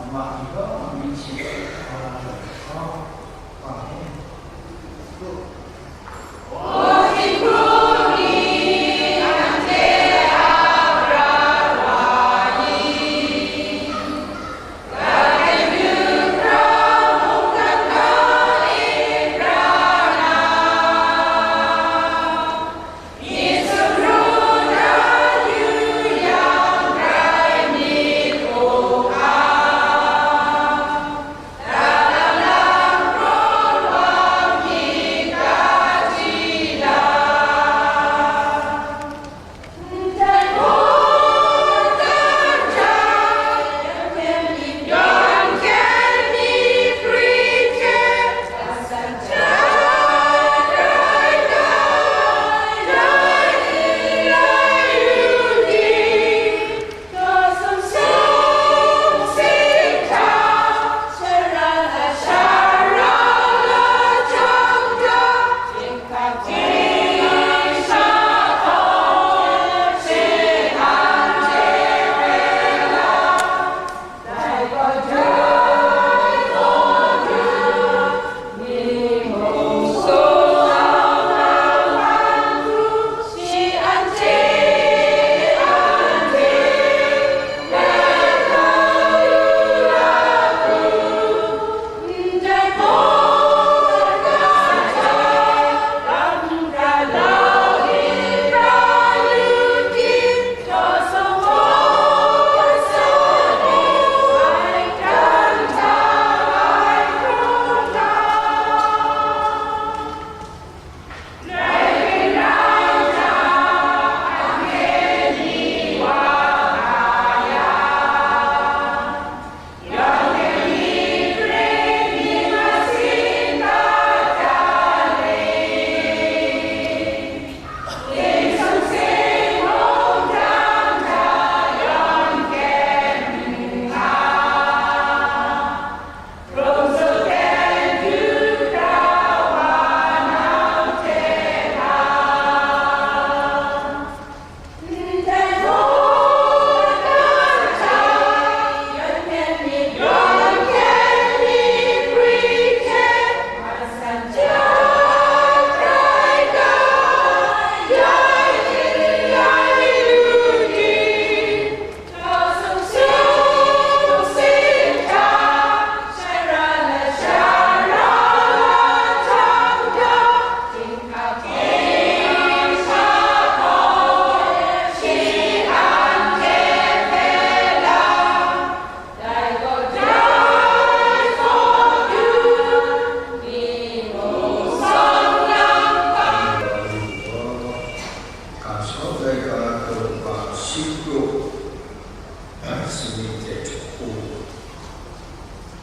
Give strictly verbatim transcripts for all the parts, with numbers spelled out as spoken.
Ama ni gaw myit shi hkau la lu ai hkau, hpa e.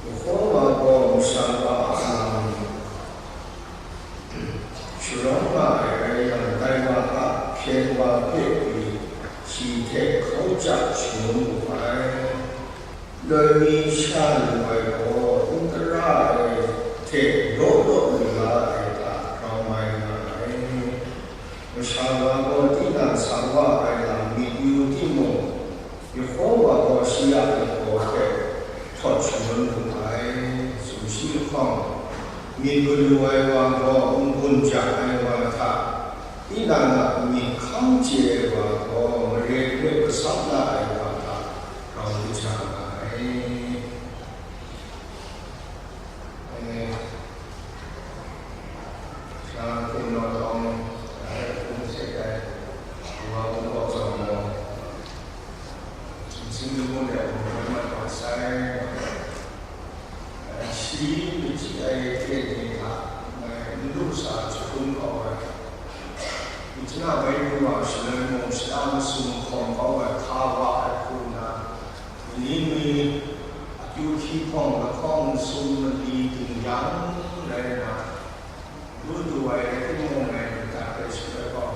Yehowa gaw masha wa a lam sharawng nga ai rai yang, dai wa a hpyen wa hpe pyi shi hte hkau ja shangun wu ai. Loi mi sha lu ai gaw n tara ai hte law law lu la ai hta grau mai nga ai. Masha wa gaw tinang sa wa ai lam myit yu timung, Yehowa gaw shi a myit gaw hpe htawt shangun wu ai. Sumshi lahkawng, myit galu ai wa gaw n-gun ja ai wa hta, tinang a myit hkam chye ai wa gaw mare hpe gasap la ai wa hta grau lu sa nga ai. Anhte, sha hpung naw tawng, sha hpung sek ai, wa hpung kaw zawn gaw, sumsing lamu de hpung rai mat wa sai, shi myit chyi ai hte ni hta, ngai n lu sa jahkrum kau ai, myit chana Wenyi wa shaloi mung shada masum hkawm kau ai hka wa ai hku nna, Ni mi akyu hkyihpawng lahkawng sum mali ding yang rai nna, lu du ai rai timung, ngai nta hpe shaloi gaw,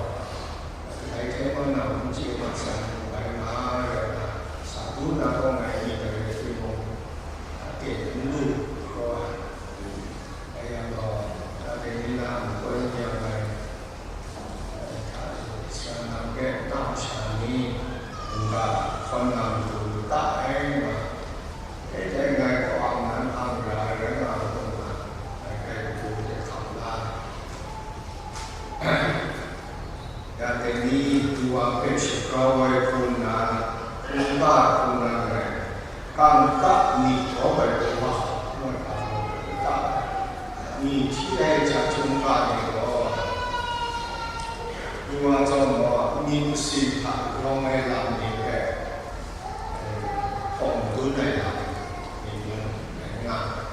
dai hte mung na n chye mat san, bai nga rai nna, sa du na gaw ngai myit ai rai timung, a ten n lu, gaw ai. Dai yang gaw, dai ni na n koi n yang ai, Israel nang hpe nta masha ni mungga hkawn na matu lu ta ai nga, dai Hkungran rai, kangka myit gawp ai wa, ngai hpa mung kangka ai, myi hti ai hta chyum ga ni gaw, Kawa Zawn Maw myit masin hta rawng ai lam ni hpe, eh, hkawm dun ai lam ni mung rai nga ai.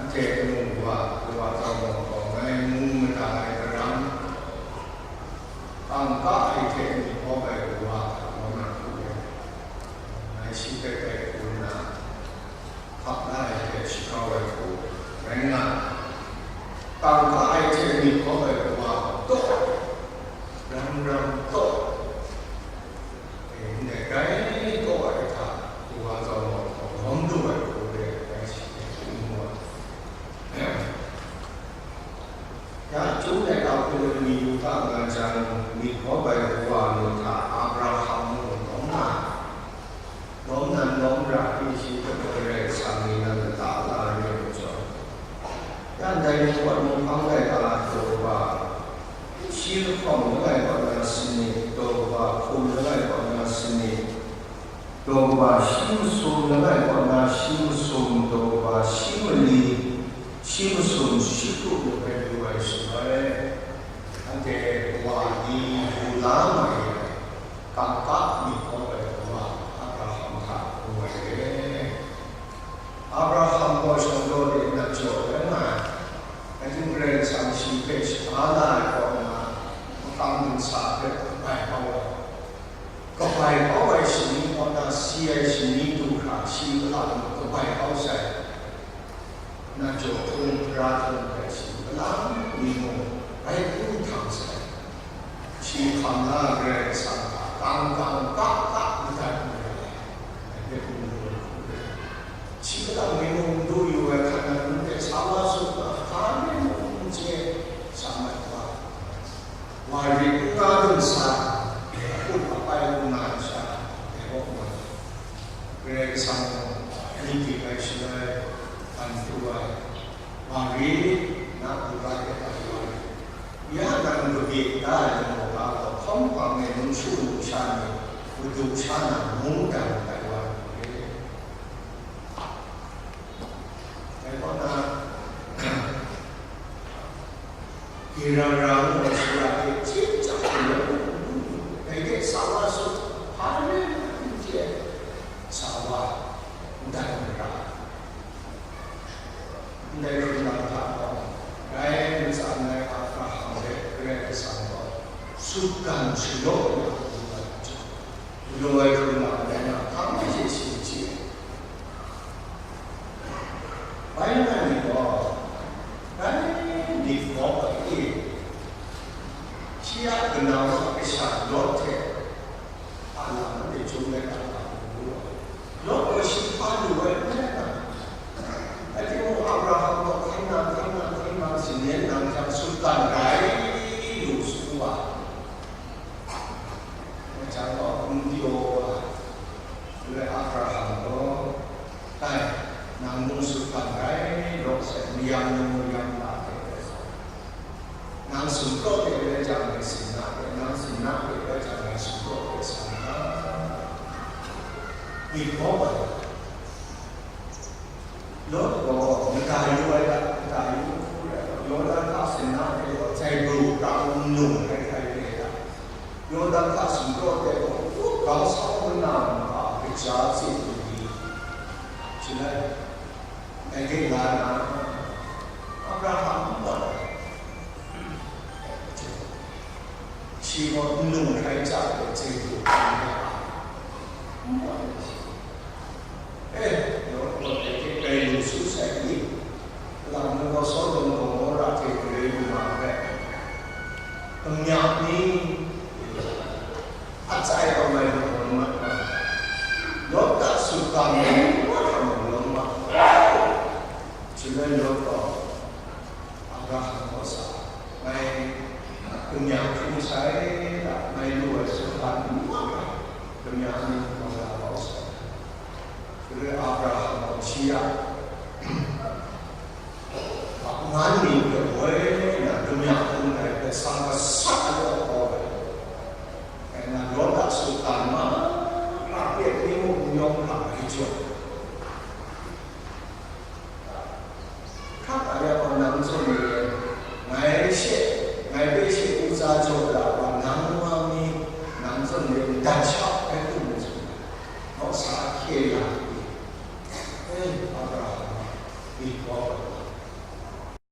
Anhte mung wa, Kawa Zawn Maw gaw ngai mu mada ai karam, kangka ai hte myit gawp ai wa, wa na hku ai, ngai shi hpe grai hku nna, hkap la ai hte shakau ai hku rai nga ai. Kangka ai hte myit gawp ai wa taw, ram ram taw, e, ndai grai taw ai hta, Kawa Zawn Maw gaw lawm lu ai hku re ai, ngai shi hpe hku mu ai. Ya, Chyum laika hpung de myi du hta nga jang, myit gawp ai wa ni hta Abraham mung lawm nga ai. Lawm nan lawm ra pyi shi hpe Karai Kasang ni nan lata la ai myit majaw, ya ndai mung kaw mung hpang laika daw kaba, shi lahkawng langai kaw na sani, daw kaba hkum langai kaw na sani, daw kaba shi masum langai kaw na shi masum, daw kaba shi mali, shi masum shi kru ni hpe lu ai shaloi, anhte wa ni lu la nga ai, kangka myit gawp ai wa Abraham hta ngu ai re. Abraham gaw shawng daw de nat jaw rai nga ai. Kaning Karai Kasang shi hpe shaga la ai kaw na, makam ginsa hpe kabai kau ai. Kabai kau ai shani kaw na si ai shani du hkra shi a lam kabai kau sai. Nat jaw hkung, hpara hkung hpe shi a lam ni mung bai hku htang sai. Shi hkam na Karai Kasang hta kang kang kak kak madat marai ai, anhte hpung lu ai hku re. Shi a lam ni mung du yu ai hkran nan hpe sa wa su ga, hpa rai mung n chye, sa mat wa. Wa rit n nga dun sa, akut apai n nga ai sha, dai gaw ngai, Karai Kasang gaw, anhte dik ai shaloi, hpan pru ai, wa rit, na hku ga de ai wa rit, ya nan kabye da ai lamu ga gaw, hkawm hpang e nungshu nungsha ni, madu sha na mung dan ai wa rit. Dai kaw na, Gerara ngu ai shara hte chyip chyap lu ai, dai hte sa wa su, hpa rai n chye, sa wa, ndai mara, ndai hkrum lam hta gaw, rai ntsa ndai Abraham hpe Karai Kasang gaw sutgan shalaw na, galaw ai hkrum lam rai nga, hkang hte shi n chye ai. Bai ngai ni gaw, rai myit gawp ai e, shi a kanau a kasha Lawt hte a lam anhte chyum laika hta mu ai. Lawt gaw shi hpa lu ai n rai na, rai timung, Abraham gaw hkrai nang, hkrai nang, hkrai nang, singlen nang jang sutgan rai lu su wa. Dai jang gaw, n pyaw wa, shaloi Abraham gaw, "Kai, nang mung sutgan rai law sai, mayam nang mayam na hte rai sa, nang sumpraw de rai jang, ngai sinna de, nang sinna de rai jang, ngai sumpraw de sa na," myit gawp ai. Lawt gaw mada yu ai hta, mada yu hku rai, Yawdan hka sinna hte gaw, zai pru kang nlung hkrai hkrai re ai hta, Yawdan hka sumpraw de gaw, u, grau sau nna, nna kaja tsin lu ni, shaloi, dai de nga na, Abraham n wat ai. Shi gaw nlung hkrai chyap ai hte du hkam ai, n wat ai shi. E, Lawt gaw dai hte grai lu su sai ni? Kalang nang gaw Sodom Gomora hte gare lu na hpe, kamya ni? Atsai aw ai mung lawm mat ai, Lawt a sutgan ai mung lawm mat ai. Shaloi Lawt gaw, Abraham gaw sa, ngai kamya hkring sai da, ngai lu ai sutgan n mat ai, kamya ni gaw la kau sai. Shaloi Abraham gaw shi a ngan ni hpe woi na, kamya hkung dai hpe sa kasa law kau ai. Ngai na Lawt a sutgan ma dan sha